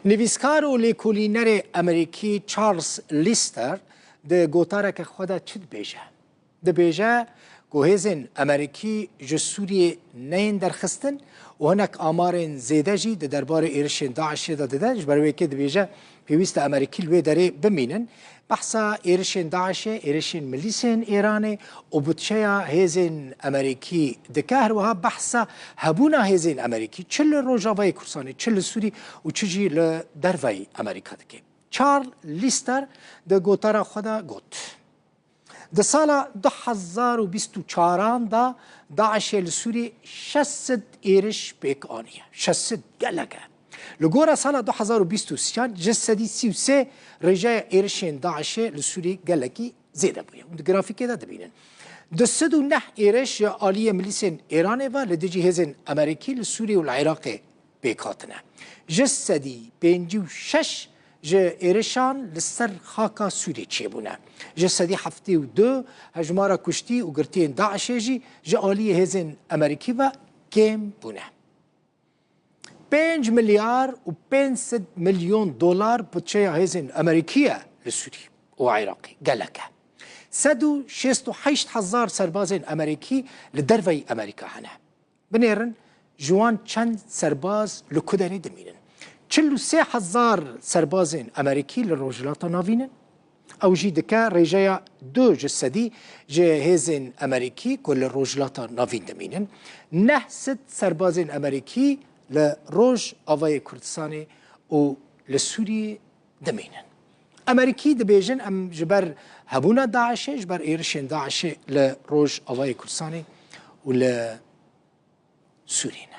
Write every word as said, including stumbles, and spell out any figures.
Nivîskar û lêkolînerê Amerîkî Charles Lister di gotareke xwe de çi dibêje? Dibêje ku hêzên Amerîkî ji Sûriyê neyên derxistin û hinek amarên zêde jî di derbarê êrişên DAIŞê de dide. Ji ber wê yekê dibêje, pêwîst e Amerîkî li wê derê bimînin. Behsa êrişên DAIŞê, êrişên milîsên Êranê û budçeya hêzên Amerîkî dike. Her wiha behsa hebûna hêzên Amerîkî, çi li Rojavayê Kurdistanê, çi li Sûrî û çi jî li derveyî Amerîka dike. Charles Lister di gotara xwe de got, Di sala du hezar û bîst û çaran de DAIŞê li Sûrî şeş sed êriş pêk aniye. Şeş sed gelek e. Li gora sala du hezar û bîst û sêyan ji sedî sî û sê rêjeya êrişên DAIŞê li Sûrî gelekî zêde bûye. Hûn di grafîkê de dibînin. Du sed û neh êriş ji aliyê milîsên Êranê ve li dijî hêzên Amerîkî li Sûrî û li Iraqê pêk hatine. Ji sedî pêncî û şeş ji êrişan li ser xaka Sûriyê çêbûne. Ji sedî heftê û du hejmara kuştî û girtiyên DAIŞê jî ji aliyê hêzên Amerîkî ve kêm bûne. Pênc milyar û pênc sed milyon dolar budçeya hêzên Amerîkî ye li Sûrî û Iraqê. Gelek e. Sed û şêst û heşt hezar serbazên Amerîkî li derveyî Amerîka hene. Binêrin, ji wan çend serbaz li ku derê dimînin? Çil û sê hezar serbazên Amerîkî li Rojhilata Navîn in. Ew jî dike rêjeya du ji sedî ji hêzên Amerîkî ku li Rojhilata Navîn dimînin. Neh sed serbazên Amerîkî li Rojavayê Kurdistanê û li Sûriyê dimînin. Amerîkî dibêjin, em ji ber hebûna DAIŞê, ji ber êrişên DAIŞê li Rojavayê Kurdistanê û li Sûriyê ne.